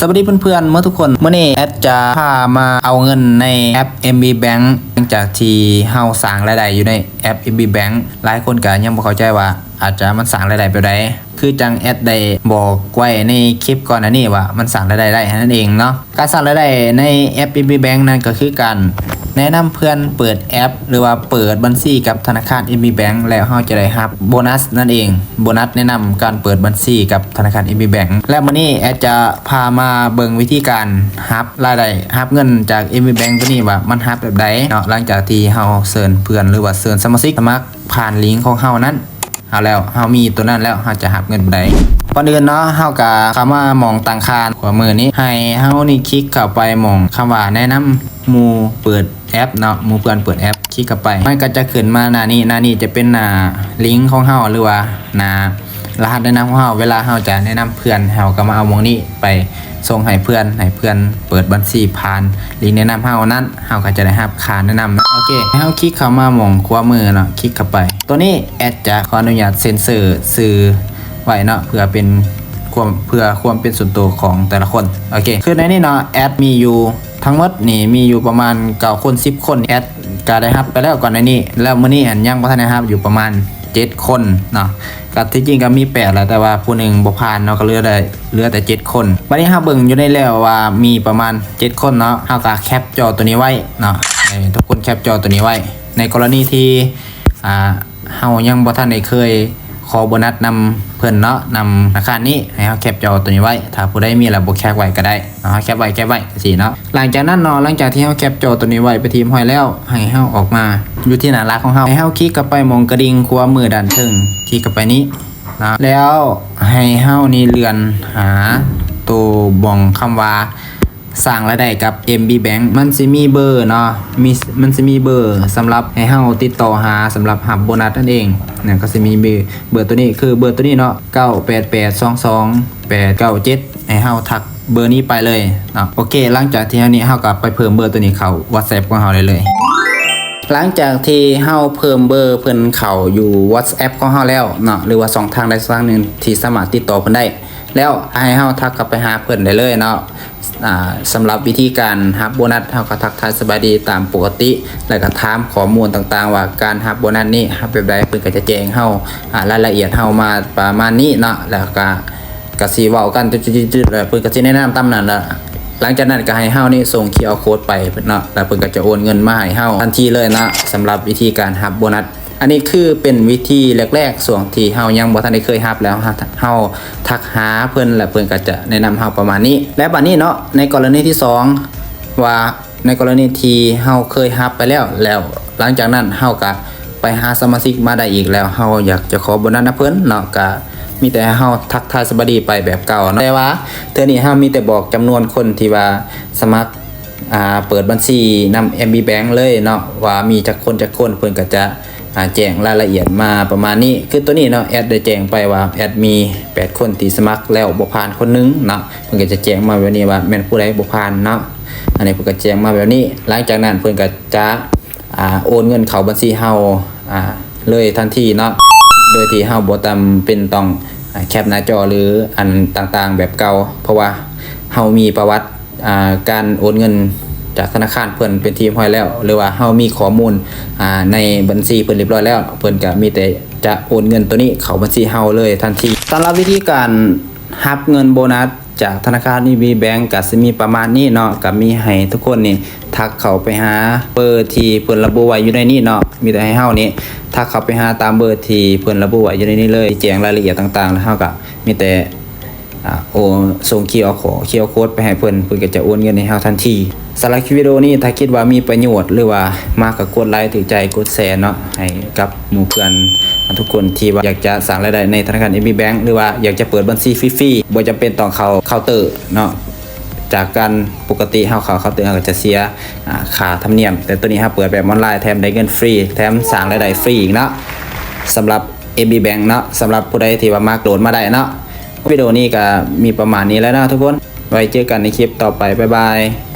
ສະບາຍດີເພື່ອນໆໝົດທຸກຄົນ. ມື້ນີ້ແອັດຈະພາມາເອົາເງິນໃນແອັບ ເອັມບີ Bank ຫຼັງຈາກທີ່ເຮົາສ້າງລາຍໄດ້ຢູ່ໃນແອັບ ເອັມບີ Bank. ຫຼາຍຄົນກໍຍັງບໍ່ເຂົ້າໃຈວ່າ ອາດຈະມັນສ້າງລາຍໄດ້ແບບໃດ ຄືຈັ່ງແອັດໄດ້ບອກໄວ້ໃນຄລິບກ່ອນໜ້ານີ້ວ່າມັນສ້າງລາຍໄດ້ໄດ້ນັ້ນເອງເນາະ. ການສ້າງລາຍໄດ້ໃນແອັບ ເອັມບີ Bank ນັ້ນກໍຄືການແນະນຳເພື່ອນເປີດແອັບ ຫຼືວ່າເປີດບັນຊີກັບທະນາຄານ ເອັມບີ Bank ແລ້ວເຮົາຈະໄດ້ຮັບໂບນັດນັ້ນເອງ, ໂບນັດແນະນຳການເປີດບັນຊີກັບທະນາຄານ ເອັມບີ Bank. ແລະ ມື້ນີ້ແອັດຈະພາມາເບິ່ງວິທີການຮັບລາຍໄດ້, ຮັບເງິນຈາກ ເອັມບີ Bank ຕົວນີ້ວ່າມັນຮັບແບບໃດເນາະ, ຫຼັງຈາກທີ່ເຮົາເຊີນເພື່ອນ ຫຼືວ່າເຊີນສະມາຊິກສະໝັກຜ່ານລິງຂອງເຮົານັ້ນ. ເອົາແລ້ວ ເຮົາມີຕົວນັ້ນແລ້ວ ເຮົາຈະຮັບເງິນໃດ? ກ່ອນອື່ນເນາະ ເຮົາກະເຂົ້າມາໝ່ອງຕັ້ງຄ່າຂວາມືນີ້ ໃຫ້ເຮົານີ້ຄລິກເຂົ້າໄປໝ່ອງຄຳວ່າແນະນຳໝູ່ເປີດແອັບເນາະ, ໝູ່ເພື່ອນເປີດແອັບ ຄລິກເຂົ້າໄປ ມັນກໍຈະຂຶ້ນມາໜ້ານີ້. ໜ້ານີ້ຈະເປັນໜ້າລິງຂອງເຮົາ ຫຼືວ່າໜ້າລະຫັດແນະນຳຂອງເຮົາ. ເວລາເຮົາຈະແນະນຳເພື່ອນ ເຮົາກໍມາເອົາໝ່ອງນີ້ໄປສົ່ງໃຫ້ເພື່ອນ ໃຫ້ເພື່ອນເປີດບັນຊີຜ່ານລິງແນະນຳເຮົານັ້ນ. ເຮົາກໍຈະໄດ້ຮັບຄ່າແນະນຳເນາະ. ໂອເຄ ໃຫ້ເຮົາຄລິກເຂົ້າມາໝ່ອງຂວາມືເນາະ, ຄລິກເຂົ້າໄປ. ຕົວນີ້ແອັດຈະຂໍອະນຸຍາດເຊັນເຊີຊື່ໄວ້ເນາະ ເພື່ອເປັນຄວາມ ເພື່ອຄວາມເປັນສ່ວນໂຕຂອງແຕ່ລະຄົນ. ໂອເຄ ຄືໃນນີ້ເນາະ ແອັດມີຢູ່ທັງໝົດນີ້ ມີຢູ່ປະມານເກົ້າຄົນ ສິບຄົນ. ແອັດກໍໄດ້ຮັບໄປແລ້ວກ່ອນໜ້ານີ້ ແລ້ວມື້ນີ້ຫັ້ນຍັງບໍ່ທັນໄດ້ຮັບຢູ່ປະມານເຈັດຄົນເນາະ. ກໍທີ່ຈິງກໍມີແປດແຫຼະ ແຕ່ວ່າຜູ້ໜຶ່ງບໍ່ຜ່ານເນາະ ກໍເຫຼືອໄດ້ ເຫຼືອແຕ່ເຈັດຄົນ. ບັດນີ້ເຮົາເບິ່ງຢູ່ໃນແລ້ວວ່າມີປະມານເຈັດຄົນເນາະ, ເຮົາກໍແຄັບຈໍຕົວນີ້ໄວ້ເນາະ, ໃຫ້ທຸກຄົນແຄັບຈໍຕົວນີ້ໄວ້. ໃນກໍລະນີທີ່ ອ່າ ເຮົາຍັງບໍ່ທັນໄດ້ເຄີຍຂໍໂບນັດນຳເພິ່ນເນາະ, ນຳທະນາຄານນີ້, ໃຫ້ເຮົາແຄັບຈໍຕົວນີ້ໄວ້. ຖ້າຜູ້ໃດມີແລ້ວບໍ່ແຄັບໄວ້ກໍໄດ້ເນາະ, ເຮົາແຄັບໄວ້ ແຄັບໄວ້ຈັ່ງຊີ້ເນາະ. ຫຼັງຈາກນັ້ນເນາະ, ຫຼັງຈາກທີ່ເຮົາແຄັບຈໍຕົວນີ້ໄວ້ໄປທີ່ຮຽບຮ້ອຍແລ້ວ, ໃຫ້ເຮົາອອກມາຢູ່ທີ່ໜ້າຫຼັກຂອງເຮົາ, ໃຫ້ເຮົາຄລິກເຂົ້າໄປໝ່ອງກະດິ່ງຂວາມືດ້ານເທິງ, ຄລິກເຂົ້າໄປນີ້ເນາະ, ແລ້ວໃຫ້ເຮົານີ້ເລື່ອນຫາໂຕໝ່ອງຄຳວ່າ ສ້າງລາຍໄດ້ກັບ ເອັມບີ Bank ມັນຊິມີເບີເນາະ, ມີ ມັນຊິມີເບີສຳລັບໃຫ້ເຮົາຕິດຕໍ່ຫາ ສຳລັບຮັບໂບນັດນັ້ນເອງນະ. ກໍຊິມີເບີ ເບີຕົວນີ້ ຄືເບີຕົວນີ້ເນາະ, ເກົ້າແປດແປດສອງສອງແປດເກົ້າເຈັດ ໃຫ້ເຮົາທັກເບີນີ້ໄປເລີຍເນາະ. ໂອເຄ ຫຼັງຈາກທີ່ເຮົານີ້ ເຮົາກໍໄປເພີ່ມເບີຕົວນີ້ເຂົ້າ WhatsApp ຂອງເຮົາໄດ້ເລີຍ. ຫຼັງຈາກທີ່ເຮົາເພີ່ມເບີເພິ່ນເຂົ້າຢູ່ WhatsApp ຂອງເຮົາແລ້ວເນາະ ຫຼືວ່າຊ່ອງທາງໃດຊ່ອງທາງໜຶ່ງທີ່ສາມາດຕິດຕໍ່ເພິ່ນໄດ້ ແລ້ວໃຫ້ເຮົາທັກເຂົ້າໄປຫາເພິ່ນໄດ້ເລີຍເນາະ. ອ່າ ສຳລັບວິທີການຮັບໂບນັດ ເຮົາກໍທັກທາຍສະບາຍດີຕາມປົກກະຕິ ແລ້ວກໍຖາມຂໍ້ມູນຕ່າງໆວ່າການຮັບໂບນັດນີ້ຮັບແບບໃດ, ເພິ່ນກໍຈະແຈ້ງເຮົາ ອ່າ ລາຍລະອຽດເຮົາມາປະມານນີ້ເນາະ, ແລ້ວກໍ ກໍຊິເວົ້າກັນຈຸດໆໆ ແລ້ວເພິ່ນກໍຊິແນະນຳຕາມນັ້ນລະ. ຫຼັງຈາກນັ້ນກໍໃຫ້ເຮົານີ້ສົ່ງ QR code ໄປເນາະ, ແລ້ວເພິ່ນກໍຈະໂອນເງິນມາໃຫ້ເຮົາທັນທີເລີຍເນາະ. ສຳລັບວິທີການຮັບໂບນັດ ອັນນີ້ຄືເປັນວິທີແລກໆ ຊ່ວງທີ່ເຮົາຍັງບໍ່ທັນໄດ້ເຄີຍຮັບ ແລ້ວເຮົາ ເຮົາທັກຫາເພິ່ນ ແລ້ວເພິ່ນກໍຈະແນະນຳເຮົາປະມານນີ້. ແລະ ບາດນີ້ເນາະ ໃນກໍລະນີທີສອງ ວ່າໃນກໍລະນີທີ່ເຮົາເຄີຍຮັບໄປແລ້ວ ແລ້ວຫຼັງຈາກນັ້ນເຮົາກໍໄປຫາສະມາຊິກມາໄດ້ອີກ ແລ້ວເຮົາຢາກຈະຂໍໂບນັດນຳເພິ່ນເນາະ ກໍມີແຕ່ເຮົາທັກທາຍສະບາຍດີໄປແບບເກົ່າເນາະ. ແຕ່ວ່າເທື່ອນີ້ເຮົາມີແຕ່ບອກຈຳນວນຄົນທີ່ວ່າສະໝັກ ອ່າ ເປີດບັນຊີນຳ ເອັມບີ Bank ເລີຍເນາະ ວ່າມີຈັກຄົນ ຈັກຄົນ ເພິ່ນກໍຈະ ອ່າ ແຈ້ງລາຍລະອຽດມາປະມານນີ້. ຄືຕົວນີ້ເນາະ ແອັດໄດ້ແຈ້ງໄປວ່າແອັດມີແປດຄົນທີ່ສະໝັກແລ້ວບໍ່ຜ່ານຄົນໜຶ່ງເນາະ, ເພິ່ນກໍຈະແຈ້ງມາແບບນີ້ວ່າແມ່ນຜູ້ໃດບໍ່ຜ່ານເນາະ. ອັນນີ້ເພິ່ນກໍແຈ້ງມາແບບນີ້. ຫຼັງຈາກນັ້ນເພິ່ນກໍຈະ ອ່າ ໂອນເງິນເຂົ້າບັນຊີເຮົາ ອ່າ ເລີຍທັນທີເນາະ ໂດຍທີ່ເຮົາບໍ່ຈຳເປັນຕ້ອງ ອ່າ ແຄັບໜ້າຈໍ ຫຼື ອັນຕ່າງໆແບບເກົ່າ ເພາະວ່າເຮົາມີປະຫວັດ ອ່າ ການໂອນເງິນຈາກທະນາຄານເພິ່ນເປັນທີ່ຮຽບຮ້ອຍແລ້ວ ຫຼືວ່າເຮົາມີຂໍ້ມູນ ອ່າ ໃນບັນຊີເພິ່ນຮຽບຮ້ອຍແລ້ວ ເພິ່ນກະມີແຕ່ຈະໂອນເງິນໂຕນີ້ເຂົ້າບັນຊີເຮົາເລີຍທັນທີ. ສຳລັບວິທີການຮັບເງິນໂບນັດຈາກທະນາຄານ ເອັມ ບີ Bank ກະຊິມີປະມານນີ້ເນາະ, ກະມີໃຫ້ທຸກຄົນນີ້ທັກເຂົ້າໄປຫາເບີທີ່ເພິ່ນລະບຸໄວ້ຢູ່ໃນນີ້ເນາະ, ມີແຕ່ໃຫ້ເຮົານີ້ທັກເຂົ້າໄປຫາຕາມເບີທີ່ເພິ່ນລະບຸໄວ້ຢູ່ໃນນີ້ເລີຍ, ແຈ້ງລາຍລະອຽດຕ່າງໆ ແລ້ວເຮົາກະມີແຕ່ ອ່າ ໂອ ສົ່ງຄິວອາ ໂຄດ ຄິວອາ ໂຄດໄປໃຫ້ເພິ່ນ ເພິ່ນກໍຈະໂອນເງິນໃຫ້ເຮົາທັນທີ. ສຳລັບຄລິບວິດີໂອນີ້ ຖ້າຄິດວ່າມີປະໂຫຍດ ຫຼືວ່າມັກກໍກົດໄລ ຖືກໃຈ ກົດແຊເນາະ ໃຫ້ກັບໝູ່ເພື່ອນທຸກຄົນທີ່ວ່າຢາກຈະສ້າງລາຍໄດ້ໃນທະນາຄານ ເອັມ ບີ Bank ຫຼືວ່າຢາກຈະເປີດບັນຊີຟຣີໆ ບໍ່ຈຳເປັນຕ້ອງເຂົ້າເຄົາເຕີເນາະ. ຈາກການປົກກະຕິເຮົາເຂົ້າເຄົາເຕີ ເຮົາກໍຈະເສຍ ອ່າ ຄ່າທຳນຽມ, ແຕ່ໂຕນີ້ເຮົາເປີດແບບອອນລາຍ ແຖມໄດ້ເງິນຟຣີ ແຖມສ້າງລາຍໄດ້ຟຣີອີກເນາະ ສຳລັບ ເອັມ ບີ Bank ເນາະ. ສຳລັບຜູ້ໃດທີ່ວ່າມັກ ໂຫຼດມາໄດ້ເນາະ. ວິດີໂອນີ້ກໍມີປະມານນີ້ແຫຼະເນາະທຸກຄົນ, ໄວ້ເຈີກັນໃນຄລິບຕໍ່ໄປ. ບາຍບາຍ.